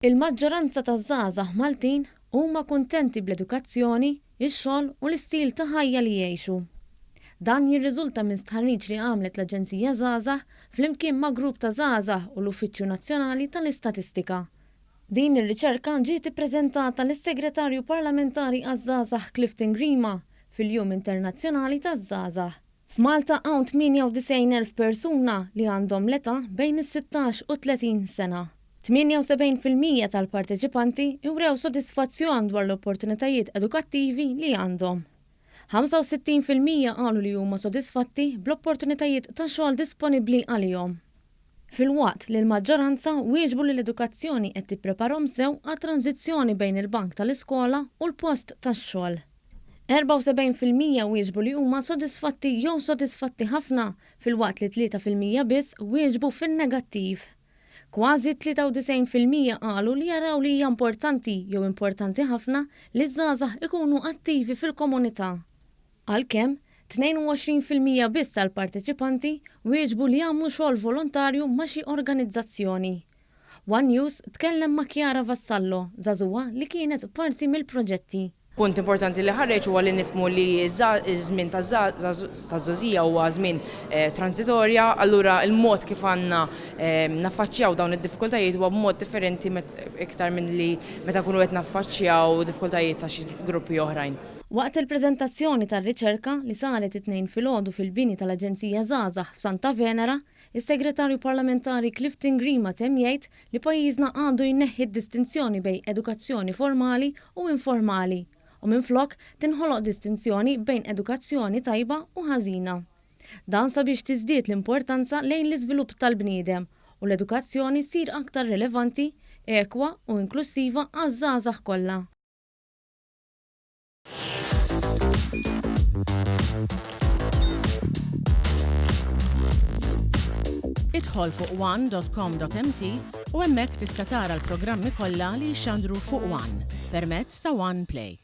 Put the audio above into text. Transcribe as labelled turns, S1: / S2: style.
S1: Il-maġġoranza taż-żgħażagħ Maltin huma kuntenti bl-edukazzjoni, ix-xogħol u l-istil ta' ħajja li jgħixu. Dan jirriżulta minn stħarriġ li għamlet l-Aġenzija Żgħażagħ flimkien ma' grupp ta' żgħażagħ u l-Uffiċċju Nazzjonali tal-Istatistika. Din ir-riċerka ġiet ippreżentata lis-Segretarju Parlamentari għaż-Żgħażagħ Clifton Grima fil-Jum Internazzjonali taż-Żgħażagħ. F'Malta hawn 98,000 persuna li għandhom l-età bejn is-sittax u 30 sena. 78% tal-parteċipanti wrew sodisfazzjon dwar l-opportunitajiet edukattivi li għandhom. 65% qalu li huma sodisfatti bl-opportunitajiet ta' xogħol disponibbli għalihom. Filwaqt li l-maġġoranza wieġbu li l-edukazzjoni qed tippreparhom sew għat-tranżizzjoni bejn il-bank tal-iskola u l-post tax-xogħol. 74% wieġbu li huma sodisfatti jew sodisfatti ħafna filwaqt li 3% biss wieġbu fin-negattiv. Kważi 93% qalu li jaraw li hija importanti jew importanti ħafna li ż-żgħażagħ ikunu attivi fil-komunità. Għalkemm, 22% biss tal-parteċipanti wieġbu li jagħmlu xogħol volontarju ma' xi organizzazzjoni. One News tkellem ma' Chiara Vassallo, żagħżugħa li kienet parti mill-proġetti.
S2: Punt importanti li ħareġ huwa li nifhmu li ż-żmien taż-żgħożija huwa żmien transitorja, allura l-mod kif għandna naffaċċjaw dawn id-diffikultajiet huwa b'mod differenti iktar milli meta nkunu qed naffaċċjaw diffikultajiet ta' xi gruppi oħrajn.
S1: Waqt il-preżentazzjoni tar-riċerka li saret it-Tnejn filgħodu fil-bini tal-Aġenzija Żgħażagħ f'Santa Venera, is-Segretarju Parlamentari Clifton Grima temm jgħid li pajjiżna għandu jneħħi d-distinzjoni bejn edukazzjoni formali u informali u minflok tinħoloq distinzjoni bejn edukazzjoni tajba u ħażina. Dan sabiex tiżdied l-importanza lejn l-iżvilupp tal-bniedem u l-edukazzjoni ssir aktar rilevanti, ekwa u inklussiva għaż-żgħażagħ kollha.
S3: Idħol fuq one.com.mt u hemmhekk tista' tara l-programmi kollha li jixxandru fuq One permezz ta' One Play.